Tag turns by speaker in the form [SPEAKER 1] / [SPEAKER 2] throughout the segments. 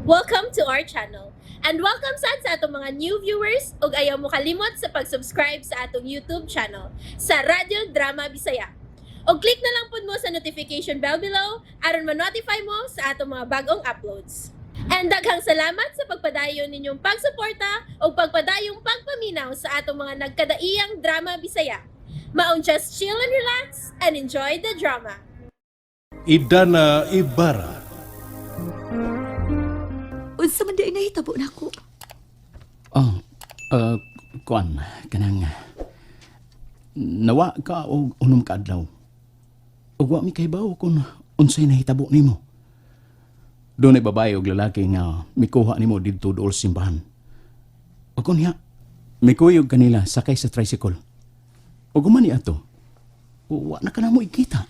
[SPEAKER 1] Welcome to our channel. And welcome sad sa atong mga new viewers ug ayaw mo kalimot sa pag-subscribe sa atong YouTube channel sa Radyo Drama Bisaya. Og click na lang pud mo sa notification bell below aron ma-notify mo sa atong mga bagong uploads. And daghang salamat sa pagpadayon ninyong pagsuporta ug pagpadayong pagpaminaw sa atong mga nagkadaiyang drama Bisaya. Maong just chill and relax and enjoy the drama.
[SPEAKER 2] Idana Ibarra.
[SPEAKER 3] Unsa man di ay nahitabo nako.
[SPEAKER 4] Oh, kuan, kanang nawa ka og unom ka adlaw. Ug wa mi kahibaw kung unsay nahitabo nimo. Dunay babae og lalaki nga mikuha nimo didto duol simbahan. Ug kunya, mikuyog kanila sakay sa tricycle. Ug human ni ato, wa na ka namo ikita.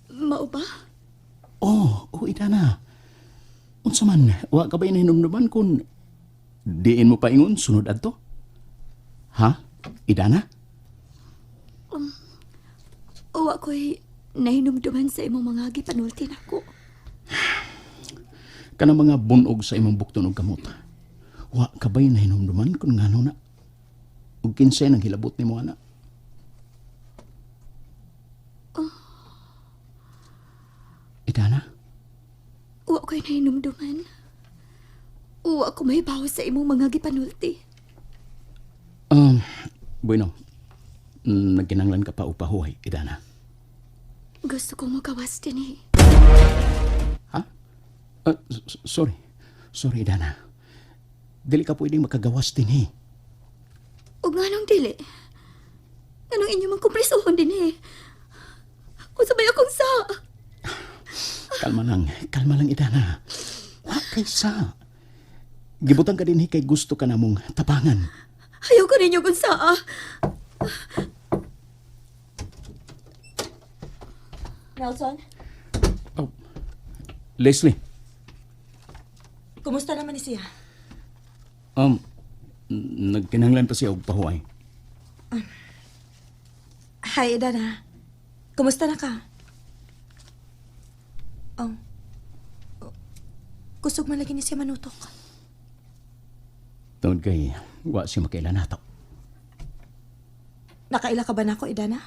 [SPEAKER 3] Mao ba?
[SPEAKER 4] Oh, oh, Idana. Unsa man, wa ka ba nahinumduman kung diin mo paingon sunod adto? Ha? Idana?
[SPEAKER 3] Wa ko'y nahinumduman sa imong mga gipanulti nako.
[SPEAKER 4] Kanang mga bunog sa imong bukton og kamot. Wa ka ba'y nahinumduman kung ngano na? Ug kinsay nang hilabot nimo ana? Idana?
[SPEAKER 3] Wa ko'y nahinumduman. Wa ko mahibaw sa imong mga gipanulti.
[SPEAKER 4] Bueno, nagkinanglan ka pa og pahuway, Idana.
[SPEAKER 3] Gusto kong magawas din eh.
[SPEAKER 4] Ha? Sorry. Sorry, Idana. Dili ka pwedeng makagawas din eh.
[SPEAKER 3] Ug nganong dili? Nganong inyo mang kumpresohon din eh? Unsa may akong sa?
[SPEAKER 4] Kalma lang. Kalma lang, Idana. Wa kay sa. Gibutang ka din eh, kay gusto ka namong tabangan.
[SPEAKER 3] Ayaw ko ninyo kung saa.
[SPEAKER 5] Nelson,
[SPEAKER 4] Oh, Leslie,
[SPEAKER 5] kumusta naman ni siya?
[SPEAKER 4] Nagkinahanglan pa siya og pahuway.
[SPEAKER 5] Hi, Idana. Kumusta na ka? Oh. Kusog man lagi ni siya manutok.
[SPEAKER 4] Tungod kay wa siya makaila nato.
[SPEAKER 5] Nakaila ka ba nako, Idana?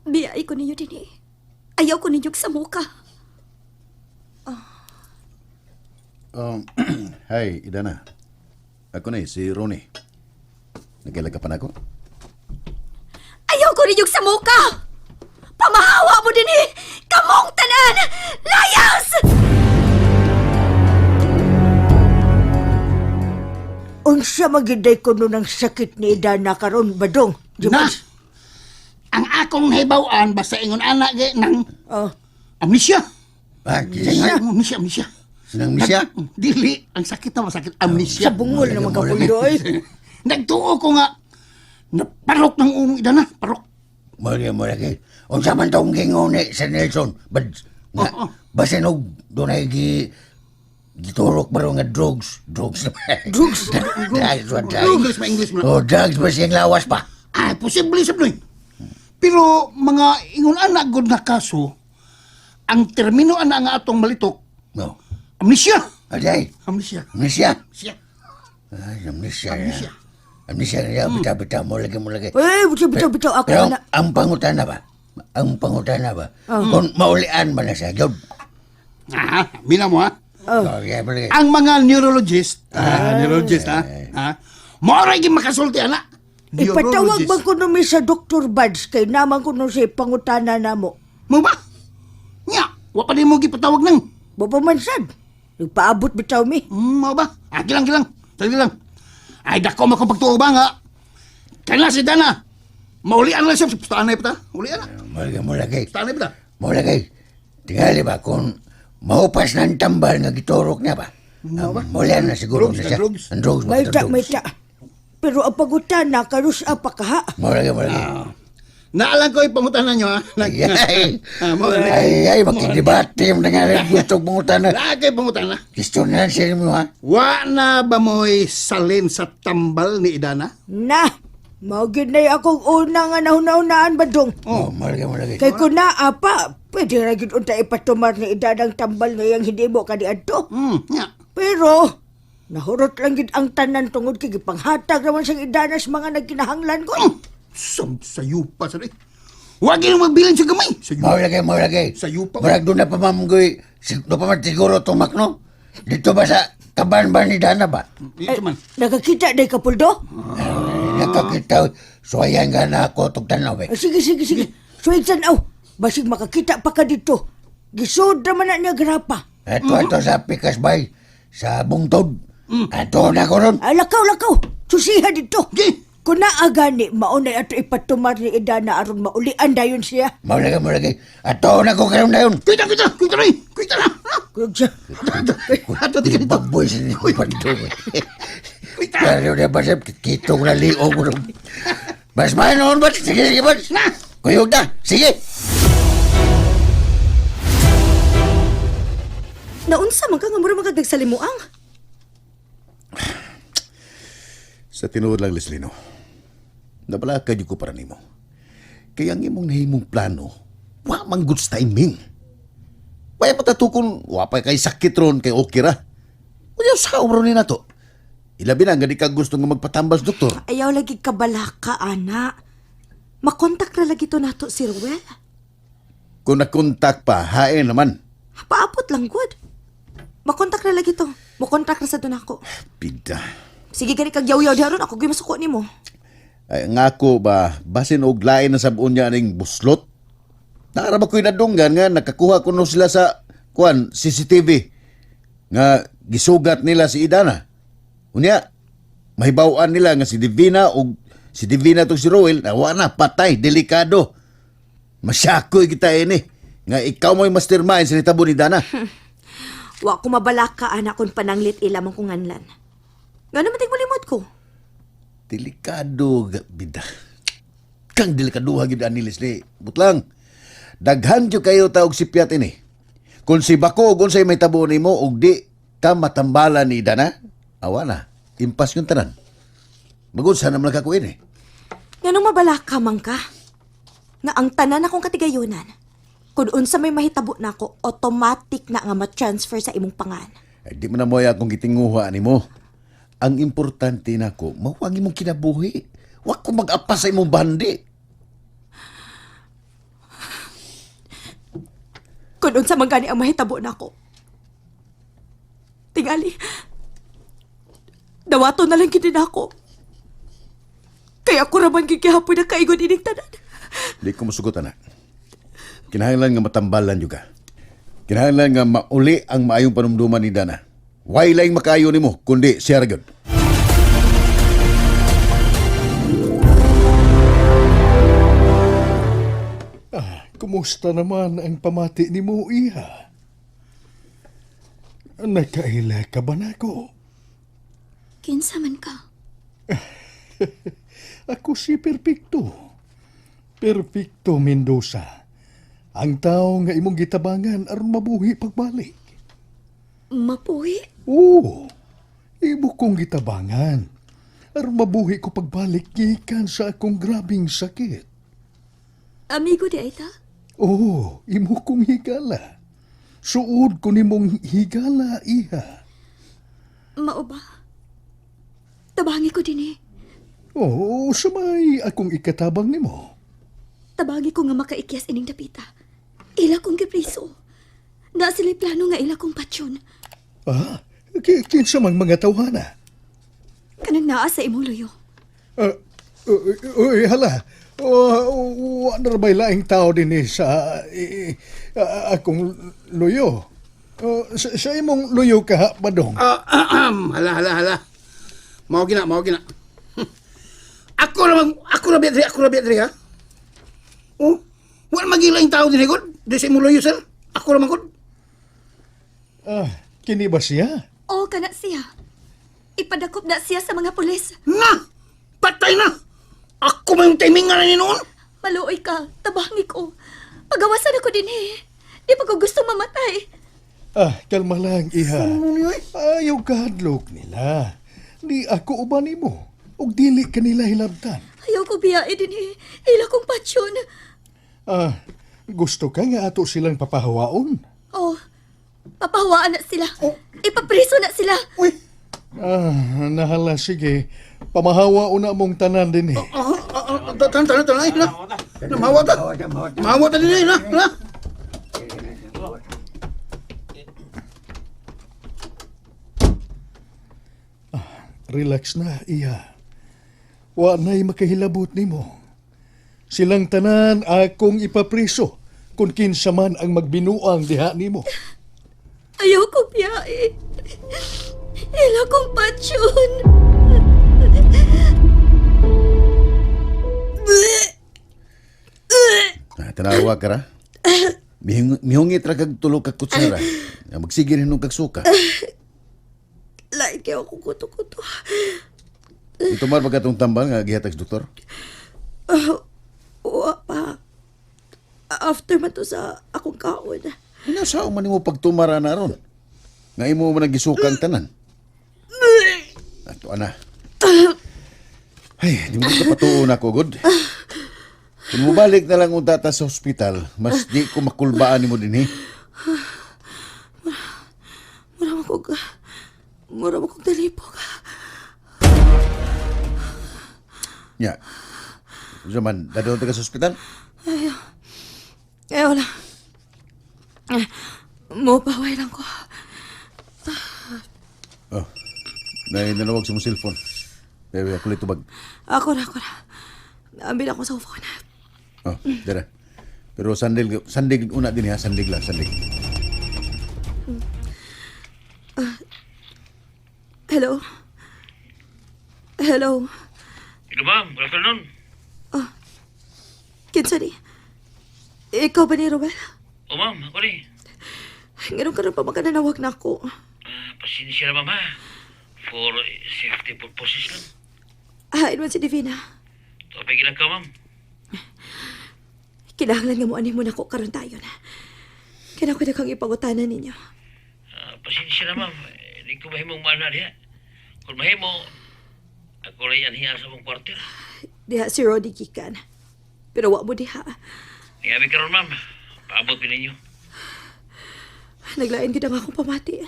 [SPEAKER 3] Biyay ko ninyo din eh. Ayaw ko ninyo sa muka.
[SPEAKER 6] Hi, Idana. Ako na eh, si Ronnie. Nagkailan ka pa na ako?
[SPEAKER 3] Ayaw ko ninyo sa muka! Pamahawa mo din eh! Kamong tanan! Layas!
[SPEAKER 7] Unsa magiday ko nun ang sakit ni Idana karon badong? Di
[SPEAKER 8] Na!
[SPEAKER 7] ba?
[SPEAKER 8] Ang akong nahibaw-an basta ingon ana gi nang
[SPEAKER 7] Oh,
[SPEAKER 8] amnesia.
[SPEAKER 6] Ah,
[SPEAKER 8] Amnesia, amnesia, amnesia.
[SPEAKER 6] Sinang misya?
[SPEAKER 8] Dili, ang sakit na masakit amnesia.
[SPEAKER 7] sa bungol na mga pundo ay.
[SPEAKER 8] Nagtuo ko nga naparok ng unong idana, parok.
[SPEAKER 9] Mali mo lagi. Unsa man tong gingoni sa Nelson, bad nga
[SPEAKER 8] Oo.
[SPEAKER 9] basin og dunay gi giturok ba ro nga drugs, drugs na ba?
[SPEAKER 8] Drugs.
[SPEAKER 9] Drugs, drugs, drugs.
[SPEAKER 8] English ba, English ba?
[SPEAKER 9] Oh, drugs ba siyang lawas pa?
[SPEAKER 8] Ah, posible sa noy. Pero mga ingon ana gud nga kaso, ang termino ana nga atong malitok,
[SPEAKER 9] No.
[SPEAKER 8] amnesia.
[SPEAKER 9] Aday,
[SPEAKER 8] Amnesia.
[SPEAKER 9] amnesia.
[SPEAKER 8] Amnesia.
[SPEAKER 9] Ay, amnesia.
[SPEAKER 8] Amnesia.
[SPEAKER 9] Amnesia na bitaw-bitaw mo lagi mo lagi.
[SPEAKER 7] Eh, bitaw bitaw bitaw ako
[SPEAKER 9] Pero
[SPEAKER 7] na.
[SPEAKER 9] ang pangutana ba? Ang pangutana ba? Kung maulian ba na siya, gyud.
[SPEAKER 8] Ah, mina mo ha.
[SPEAKER 9] Oh. Okay, ba lagi.
[SPEAKER 8] Ang mga neurologist, ah, neurologist ha, ha, mao ra gyud makasulti ana.
[SPEAKER 7] Ipatawag man ko mi sa Dr. Buds kay naman ko no siya pangutana namo.
[SPEAKER 8] Mo ba? Nya, wa pa nimo gipatawag nang.
[SPEAKER 7] Baba man sad. Nagpaabot bitaw mi.
[SPEAKER 8] Mo ba? Ah, gilang gilang. Dali lang. Ay dako man kong pagtuo ba nga. Kaya si Dana. Maulian lang siya. Pustahan na ta. Ulian na.
[SPEAKER 9] Mo lagi mo lagi.
[SPEAKER 8] Pustahan na ta.
[SPEAKER 9] Mo lagi. Tingali ba kung maupas na ang tambal nga giturok niya ba? Maulian na siguro
[SPEAKER 8] Drugs
[SPEAKER 9] na
[SPEAKER 8] na
[SPEAKER 9] siya.
[SPEAKER 8] drugs.
[SPEAKER 9] Ang drugs ba?
[SPEAKER 7] May ta, may ta. Pero ang pangutana karus apa kaha.
[SPEAKER 9] Mo lagi, mo lagi.
[SPEAKER 8] Naalang ko ipangutana nyo ha.
[SPEAKER 9] Ay, ay,
[SPEAKER 8] Ah, mo na.
[SPEAKER 9] ay, ay, makidibate mo na nga rin gusto pangutana.
[SPEAKER 8] Naa kay pangutana.
[SPEAKER 9] Gusto na siya mo ha?
[SPEAKER 8] Wa na ba mo'y salin sa tambal ni Idana?
[SPEAKER 7] Na, mao gyud na akong una nga nahuna-hunaan badong.
[SPEAKER 9] Oh, mo lagi, mo lagi.
[SPEAKER 7] Kay kun naa pa, pwede ra gyud unta ipatumar ni Idana ang tambal nga iyang hinimo kaniadto.
[SPEAKER 8] Nya.
[SPEAKER 7] Pero nahurot lang gid ang tanan tungod kay gipanghatag raman sang Idana sa mga nagkinahanglan ko.
[SPEAKER 8] Sam sayo pa sa rin. Huwag yun magbilin sa gamay. Sayo.
[SPEAKER 9] Mao lagi, mao lagi.
[SPEAKER 8] Sayo pa.
[SPEAKER 9] Murag doon na pa ma'am Goy. Doon pa man siguro tumak no? Dito ba sa kaban ba ni Dana ba?
[SPEAKER 8] Ito man.
[SPEAKER 7] Nakakita day ka Puldo?
[SPEAKER 9] Ay, nakakita. Suwayan ka na ako tugtanaw eh.
[SPEAKER 7] Ah, sige, sige, sige. Suwig tanaw. Basig makakita pa ka dito. Gisod naman na niya grapa.
[SPEAKER 9] Ato ato sa Pikas Bay, sa Bungtod. Ato na ko ron.
[SPEAKER 7] Ah, lakaw, lakaw. Susiha dito.
[SPEAKER 8] Sige.
[SPEAKER 7] Kung naagani, maunay ato ipatumar ni Idana aron maulian dayon siya.
[SPEAKER 9] Mao lagi, mao lagi. Ato na ko karon dayon.
[SPEAKER 8] Kuita, kuita, kuita rin. Kuita na.
[SPEAKER 7] Kuyog siya.
[SPEAKER 8] Ato, tingnan dito.
[SPEAKER 9] Bagboy sa niyo.
[SPEAKER 8] Kuita.
[SPEAKER 9] Pero na ba sir, kitong na liog mo. Bas man noon ba? Sige, sige, bas.
[SPEAKER 8] Na.
[SPEAKER 9] Kuyog na. Sige.
[SPEAKER 5] Naunsa man ka nga mura man kag nagsalimuang.
[SPEAKER 6] Sa tinuod lang, Leslie, no? Nabalakad ko para nimo. Kaya ang imong nahimong plano, wa man good timing. Waya patatukon, wa pa kay sakit ron, kay okay ra. Unya sa ron ni nato. Ilabi na, nga di ka gusto nga magpatambal sa doktor.
[SPEAKER 5] Ayaw lagi kabalaka, ana. Makontak ra lagi to nato si Ruel.
[SPEAKER 6] Kung nakontak pa, hain naman.
[SPEAKER 5] Paapot lang gud. Makontak ra lagi to. Mokontak ra sa doon ako.
[SPEAKER 6] Pida.
[SPEAKER 5] Sige gani kag yaw-yaw di aron ako gyud masuko nimo.
[SPEAKER 6] Ay, nga ako ba, basin og lain na sabon niya aning buslot. Naara ba ko'y nadunggan nga nakakuha kuno sila sa kuan CCTV nga gisugat nila si Idana. Unya, mahibaw-an nila nga si Divina og si Divina tong si Roel na wa na patay, delikado. Masyakoy kita ini nga ikaw mo'y mastermind sa nitabo ni Dana.
[SPEAKER 5] Wa ko mabalaka ana kun pananglit ila man kung nganlan. Ngano man tig molimot ko?
[SPEAKER 6] Delikado bida. Kang delikaduha gid ani Leslie. Butlang. Daghan jud kayo taog sipyat ini. Kung si Bako og unsay may tabo nimo og di ka matambala ni Dana, awa na. Impas yung tanan. Magud sana man ka ko ini.
[SPEAKER 5] Nganong mabalaka man ka? Nga ang tanan akong katigayonan. Kun unsa may mahitabo nako, automatic na nga ma-transfer sa imong pangan.
[SPEAKER 6] Ay, di mo na moya akong gitinguha nimo. Ang importante nako, mao ang imong kinabuhi. Wa ko mag-apas sa imong bandi.
[SPEAKER 5] Kun unsa man gani ang mahitabo nako. Tingali. Dawato na lang gid nako. Kaya ako ra man gyud gihapon na kaigon ining tanan.
[SPEAKER 6] Di ko musugot ana. Kinahanglan nga matambalan juga. Kinahanglan nga mauli ang maayong panumduman ni Dana. Way laing makaayo nimo kundi siya ra gyud.
[SPEAKER 2] Kumusta naman ang pamati ni mo, iha? Nakaila ka ba nako?
[SPEAKER 3] Kinsa man ka?
[SPEAKER 2] Ako si Perfecto. Perfecto Mendoza. Ang tao nga imong gitabangan aron mabuhi pagbalik.
[SPEAKER 3] Mapuhi?
[SPEAKER 2] Oo, imo kong gitabangan. Aron mabuhi ko pagbalik gikan sa akong grabing sakit.
[SPEAKER 3] Amigo di ay ta?
[SPEAKER 2] Oo, imo kong higala. Suod ko nimong higala, iha.
[SPEAKER 3] Mao ba? Tabangi ko din eh.
[SPEAKER 2] Oo, sumay akong ikatabang nimo.
[SPEAKER 3] Tabangi ko nga makaikyas ining dapita. Ila kong gipriso. Na sila'y plano nga ila kong patsyon.
[SPEAKER 2] Ah, kinsa mang mga tawhana?
[SPEAKER 3] Kanang naa sa imong luyo.
[SPEAKER 2] Ah, uy, hala. Oh, wa na ba'y laing tao din eh sa akong luyo? Oh, sa imong luyo ka, Badong?
[SPEAKER 8] Ah, hala, hala, hala. Mao gina, mao gina. Ako na mag, ako na biya diri, ako na biya diri ha. Oh, wala magila yung tao din gud. Di sa imong luyo sir. Ako ra man gud.
[SPEAKER 2] Ah, kini ba siya?
[SPEAKER 3] Oo, kana siya. Ipadakop na siya sa mga pulis.
[SPEAKER 8] Na! Patay na! Ako may yung timing nga na ni noon.
[SPEAKER 3] Maluoy ka, tabangi ko. Pagawasan ako din eh. Di pa ko gusto mamatay.
[SPEAKER 2] Ah, kalma lang, iha. Ayaw kahadlok nila. Di ako uban nimo. Ug dili kanila hilabtan.
[SPEAKER 3] Ayaw ko biyae din eh. Ila kong patsyon.
[SPEAKER 2] Ah, gusto ka nga ato silang papahawaon?
[SPEAKER 3] Oh, papahawaan na sila. Ipapriso na sila. sila.
[SPEAKER 8] Uy.
[SPEAKER 2] Ah, nahala, sige. Pamahawa una mong tanan din eh.
[SPEAKER 8] Ah, ah, ah, tanan, tanan, tanan. Ay, na. Na, mahawa ta. Mahawa ta din eh, na, na.
[SPEAKER 2] Relax na, iya. Wa na'y makahilabot nimo. Silang tanan akong ipapriso kung kinsa man ang magbinuang diha nimo.
[SPEAKER 3] Ayaw ko biyahe. Ila kong patsyon.
[SPEAKER 6] Ah, tanawa ka ra. Mihungit ra kag tulo ka kutsara. Nga Magsige rin kag suka.
[SPEAKER 3] Lain kayo akong kuto-kuto.
[SPEAKER 6] Itumar ba katong tambal nga gihatag sa doktor?
[SPEAKER 3] Wa pa. After man to sa akong kaon.
[SPEAKER 6] Ano sa man nimo pagtumara na ron? Nga imo man ang gisuka ang tanan. Ato ana. Ay, di mo ka patuon ako, god. Kung mobalik na lang unta ta sa ospital, mas di ko makulbaan nimo dinhi.
[SPEAKER 3] Mura man kog... Mura man kog dalipok.
[SPEAKER 6] Nya. Unsa man, dadalhin ka sa ospital?
[SPEAKER 3] Ayaw lang. Mupaway lang ko.
[SPEAKER 6] Oh. Nay nanawag sa mong cellphone. Bebe, ako lang tubag.
[SPEAKER 3] Ako na, ako na. Ambil ako sa phone.
[SPEAKER 6] Oh, dara. Pero sandig sandig una din ha, sandig lang, sandig.
[SPEAKER 3] Hello? Hello?
[SPEAKER 10] Hello ma'am, good afternoon.
[SPEAKER 3] Kinsa ni? Ikaw ba ni Romel?
[SPEAKER 10] O ma'am, ako ni.
[SPEAKER 3] Ganun ka rin pa makananawag na ako.
[SPEAKER 10] Ah, pasensya na ma'am ha. For safety purposes lang.
[SPEAKER 3] Hain man si Divina.
[SPEAKER 10] Topig lang ka ma'am.
[SPEAKER 3] Kinahanglan nga mo anin mo na ko karon tayo na. Kailangan ko na kang ipangutanan ninyo.
[SPEAKER 10] Ah, pasensya na ma'am. Eh, Di ko mahimong mana diha. Kung mahimo, ako rin yan hiya sa mong kwarter.
[SPEAKER 3] Diha si Roddy gikan. Pero wa mo diha.
[SPEAKER 10] Niyabi karon ma'am. Paabot ko ninyo.
[SPEAKER 3] Naglain gid ang akong pamati.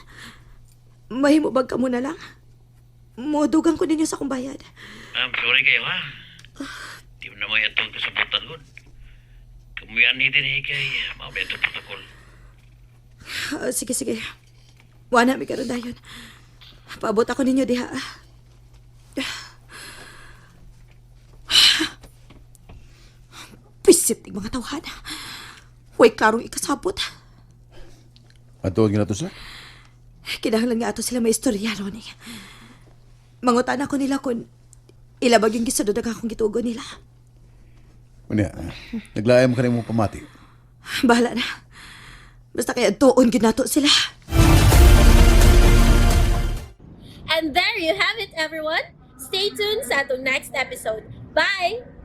[SPEAKER 3] Mahimo bag ka mo na lang? Modugang ko ninyo sa akong bayad.
[SPEAKER 10] Ma'am, sorry kayo ha. Di mo na may atong kasabutan ko. Kumuyan ni din eh kay ma'am ito protocol.
[SPEAKER 3] Ah, sige, sige. Wa na mi karon dayon. Paabot ako ninyo diha. Pisit ning mga tawhan. Way klarong ikasabot.
[SPEAKER 6] Atuon gyud nato sila.
[SPEAKER 3] Kinahanglan nga ato sila may istorya, Ronnie. Mangutan ako nila kung ilabag yung gisunod ang akong gitugo nila.
[SPEAKER 6] Unya, naglaay mo kanimo pamati.
[SPEAKER 3] Bahala na. Basta kaya tuon gid nato sila.
[SPEAKER 1] And there you have it, everyone. Stay tuned sa atong next episode. Bye!